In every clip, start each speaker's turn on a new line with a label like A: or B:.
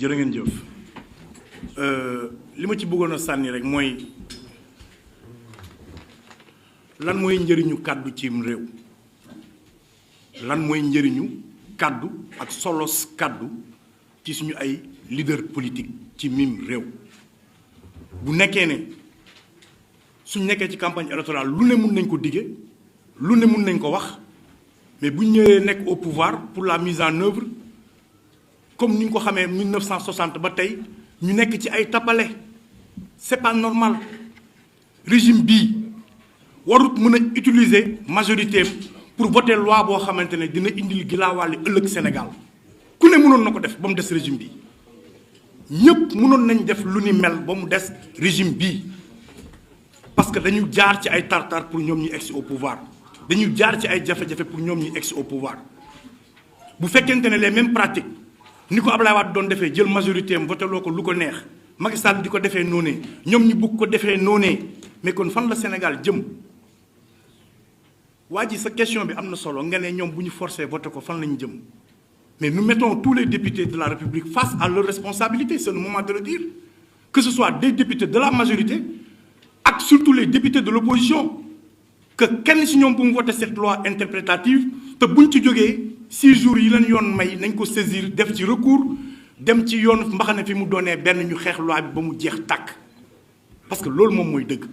A: jërë ngeen jëf li ma ci bëggoon a sànni rek mooy lan mooy njëriñu kàddu cim réew lan mooy njëriñu kàddu ak solos kàddu ci suñu ay leader politique ci mim réew bu nekkee ne suñ nekkee ci campagne électorale lu ne mun nañ ko dige lu ne mun nañ ko wax mais bu ñëwee nekk au pouvoir pour la mise en œuvre comme ni ñu ko xamee 1960 ba tey ñu nekk ci ay tappale c'est pas normal régime bii warut mën a utiliser majorité pour voter loi boo xamante ne dina indil gilaawaali ëllëg Sénégal ku ne mënoon na ko def ba mu des régime bii ñëpp mënoon nañ def lu ni mel ba mu des régime bii parce que dañu jaar ci ay tartar pour ñoom ñu egsi au pouvoir dañu jaar ci ay jafe-jafe pour ñoom ñu egsi au pouvoir bu fekkente ne les mêmes pratiques ni ko Ablaye Wade doon defee jël majorité am voté loo ko lu ko neex Macky Sall di ko defee noonee ñoom ñu bugg ko defee noonee mais kon fan la Sénégal jëm waa ji sa question bi am na solo nga ne ñoom bu ñu forcé voté ko fan lañu jëm mais nous mettons tous les députés de la République face à leurs responsabilités c'est le moment de le dire que ce soit des députés de la majorité ak surtout les députés de l'opposition que kenn si ñoom bu mu voté cette loi interprétative te buñ ci jógee 6 jours yi leen yoon may nañ ko saisir def ci recours dem ci yoon mbaxane fi mu doonee benn ñu xeex loi bi ba mu jeex tàkk parce que loolu moom mooy dëgg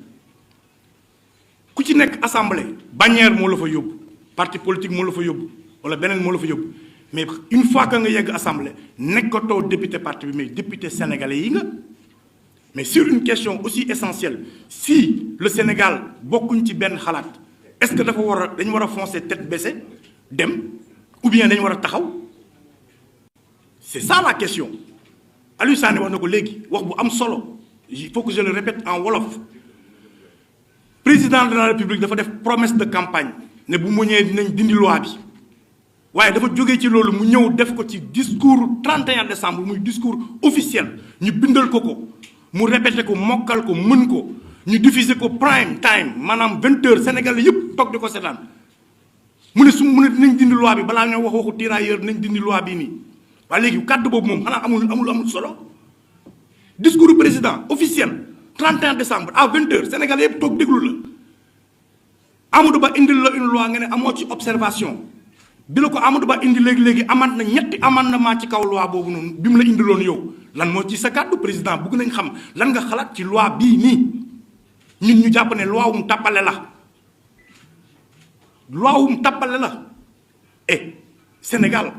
A: ku ci nekk assemblée bannière moo la fa yóbbu parti politique moo la fa yóbbu wala beneen moo la fa yóbbu mais une fois que nga yegg assemblée nekkatoo député parti bi mais député sénégalais yi nga mais sur une question aussi essentielle si le Sénégal bokkuñ ci benn xalaat est-ce que dafa war a dañu war a foncer tête baissée dem ou bien dañu war a taxaw c'est ça la question Aliou Sané wax na ko léegi wax bu am solo il faut que je le répète en wolof président de la République dafa def promesse de campagne ne bu mu ñëwee dinañ dindi loi bi waaye dafa jógee ci loolu mu ñëw def ko ci discours 31 décembre muy discours officiel ñu bindal ko ko mu répété ko mokkal ko mën ko ñu diffuser ko prime time maanaam 20 heures Sénégal yëpp toog di ko seetaan mu ne su mu ne dinañ dindi loi bi balaa ñoo wax waxu tirailleur nañ dindi loi bi nii waaye léegi kàddu boobu moom xanaa amul solo discours président officiel 31 décembre à 20 heures Sénégal yëpp toog déglu la Amadou Ba indil la une loi nga ne amoo ci observation bi la ko Amadou Ba indi léegi amaat na ñetti amendement ci kaw loi boobu noonu bi mu la indiloon yow lan moo ci sa kàddu président bëgg nañ xam lan nga xalaat ci loi bii nii ñun ñu jàpp ne loi wum tàppale la et Sénégal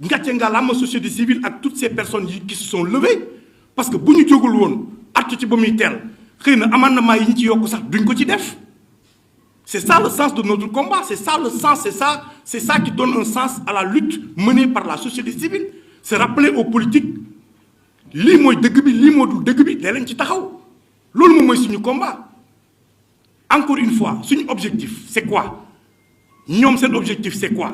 A: ngàcce nga la ma société civile ak toutes ces personnes yi qui se sont levées parce que bu ñu jógul woon artu ci ba muy teel xëy na amendement yi ñu ci yokk sax duñ ko ci def c'est ça le sens de notre combat c'est ça le sens c'est ça qui donne un sens à la lutte menée par la société civile c'est rappeler aux politiques lii mooy dëgg bi lii moo dul dëgg bi dee leen ci taxaw loolu moom mooy suñu combat encore une fois suñu objectif c'est quoi ñoom seen objectif c'est quoi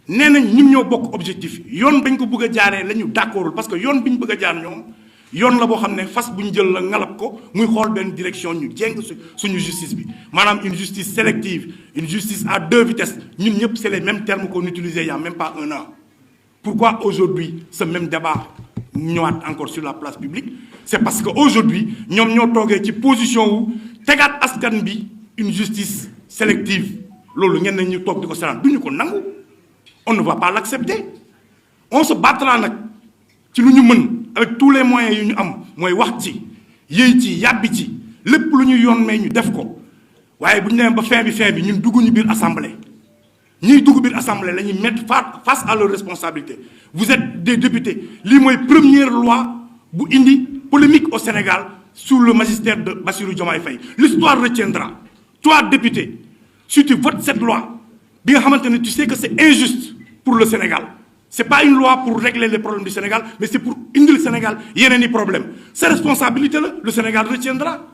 A: nee nañ ñun ñoo bokk objectif yoon bañ ko bëgg a jaaree la ñu d'accordul parce que yoon bi ñu bëgg a jaar ñoom yoon la boo xam ne fas bu ñu jël la ngalab ko muy xool benn direction ñu jéng suñu justice bi maanaam une justice sélective une justice à 2 vitesses ñun ñëpp c'est les mêmes termes qu'on utilisait il y a même pas 1 an pourquoi aujourd'hui ce même débat ñëwaat encore sur la place publique c'est parce que aujourd'hui ñoom ñoo toogee ci position wu tegaat askan bi une justice sélective loolu ngeen nañ ñu toog di ko seetaan duñu ko nangu on ne va pas l'accepter on se battra nag ci lu ñu mën avec tous les moyens yu ñu am mooy wax ci yëy ci yàbbi ci lépp lu ñu yoon may ñu def ko waaye bu ñu demee ba fin bi ñun dugguñu biir assemblée ñiy dugg biir assemblée la ñuy mettre face à leurs responsabilités vous êtes des députés lii mooy première loi bu indi polémique au Sénégal sous le magistère de Bassirou Diomaye Faye l'histoire retiendra toi député si tu votes cette loi bi nga xamante ne tu sais que c'est injuste pour le Sénégal c'est pas une loi pour régler les problèmes du Sénégal mais c'est pour indil Sénégal yeneen i problème sa responsabilité la le Sénégal retiendra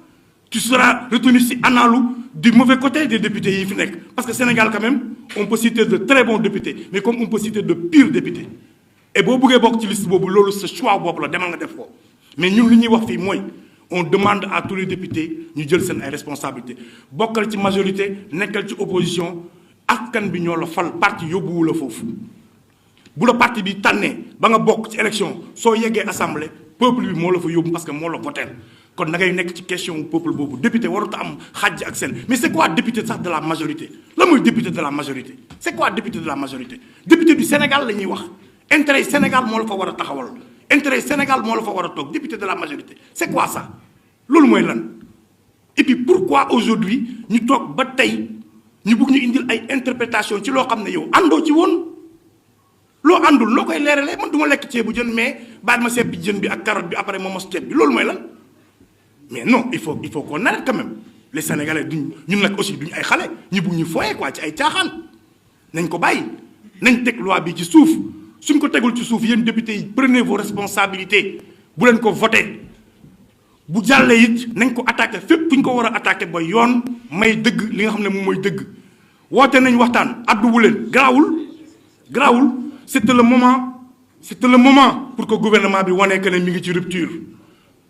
A: tu seras retenu si analu du mauvais côté des députés yi fi nekk parce que Sénégal quand même on peut citer de très bons députés mais comme on peut citer de pires députés et boo bëggee bokk ci liste boobu loolu sa choix boobu la demal nga def ko mais ñun li ñuy wax fii mooy on demande à tous les députés ñu jël seen ay responsabilités bokkal ci majorité nekkal ci opposition askan bi ñoo la fal parti yóbbuwu la foofu bu la parti bi tànnee ba nga bokk ci élection soo yeggee assemblée peuple bi moo la fa yóbbu parce que moo la voté kon da ngay nekk ci question peuple boobu député warut a am xàjj ak seen mais c'est quoi député sax de la majorité la mooy député de la majorité c'est quoi député de la majorité député du Sénégal la ñuy wax intérêt Sénégal moo la fa war a taxawal intérêt Sénégal moo la fa war a toog député de la majorité c'est quoi ça loolu mooy lan et puis pourquoi aujourd'hui ñu toog ba tey ñu bëgg ñu indil ay interprétation ci loo xam ne yow àndoo ci woon loo àndul loo koy leeralee man du ma lekk ceebu jën mais baal ma seppi jën bi ak carotte bi après ma mos ceeb bi loolu mooy lan mais non il faut qu'on arrête quand même les Sénégalais duñ ñun nag aussi duñ ay xale ñu bëgg ñu foyee quoi ci ay caaxaan nañ ko bàyyi nañ teg loi bi ci suuf suñ ko tegul ci suuf yéen députés yi prenez vos responsabilités bu leen ko voté bu jàllee it nañ ko attaqué fépp fu ñu ko war a attaqué ba yoon may dëgg li nga xam ne moom mooy dëgg woote nañ waxtaan adduwu leen garaawul c'était le moment pour que gouvernement bi wane que ne mi ngi ci rupture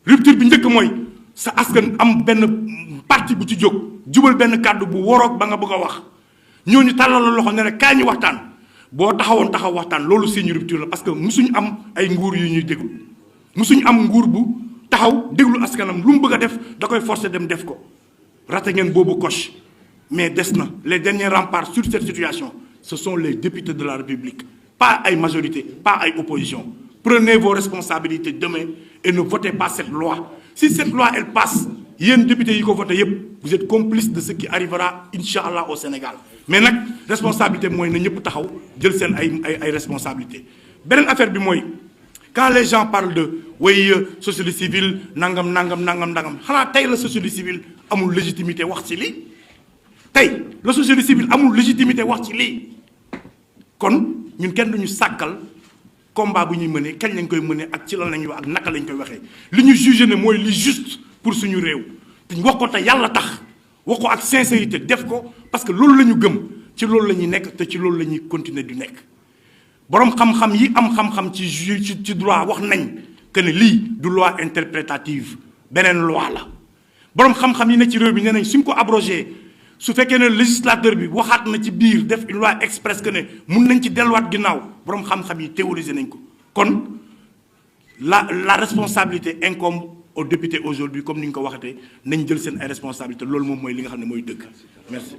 A: bi njëkk mooy sa askan am benn parti bu ci jóg jubal benn kàddu bu woroog ba nga bëgg a wax ñooñu tàllal la loxo ne ne kaay ñu waxtaan boo taxaw waxtaan loolu signe rupture la parce que musuñu am ay nguur yu ñuy déglu musuñu am nguur bu taxaw déglu askanam lu mu bëgg a def da koy forcer dem def ko raté ngeen boobu coche mais des na les derniers remparts sur cette situation ce sont les députés de la République pas ay majorité pas ay opposition prenez vos responsabilités demain et ne votez pas cette loi si cette loi elle passe yéen députés yi ko voté yépp vous êtes complices de ce qui arrivera Inch'Allah au Sénégal mais nag responsabilité mooy na ñëpp taxaw jël seen ay responsabilités beneen affaire bi mooy quand les gens parlent de way société civile nangam xanaa tey la société civile amul légitimité wax ci lii tey la société civile amul légitimité wax ci lii kon ñun kenn duñu sàkkal combat bu ñuy mënee kañ lañ koy mënee ak ci lan lañuy wax ak naka lañ koy waxee li ñu jugé ne mooy li juste pour suñu réew te wax ko te yàlla tax wax ko ak sincérité def ko parce que loolu la ñu gëm ci loolu la ñuy nekk te ci loolu la ñuy continuer di nekk boroom xam-xam yi am xam-xam ci droit wax nañ que ne lii du loi interprétative beneen loi la boroom xam-xam yi ne ci réew bi nee nañ suñ ko abrogé su fekkee ne législateur bi waxaat na ci biir def une loi express que ne mun nañ ci delluwaat ginnaaw boroom xam-xam yi théoriser nañ ko kon la responsabilité incombe aux députés aujourd'hui comme ni ñu ko waxatee nañ jël seen ay responsabilités loolu moom mooy li nga xam ne mooy dëgg merci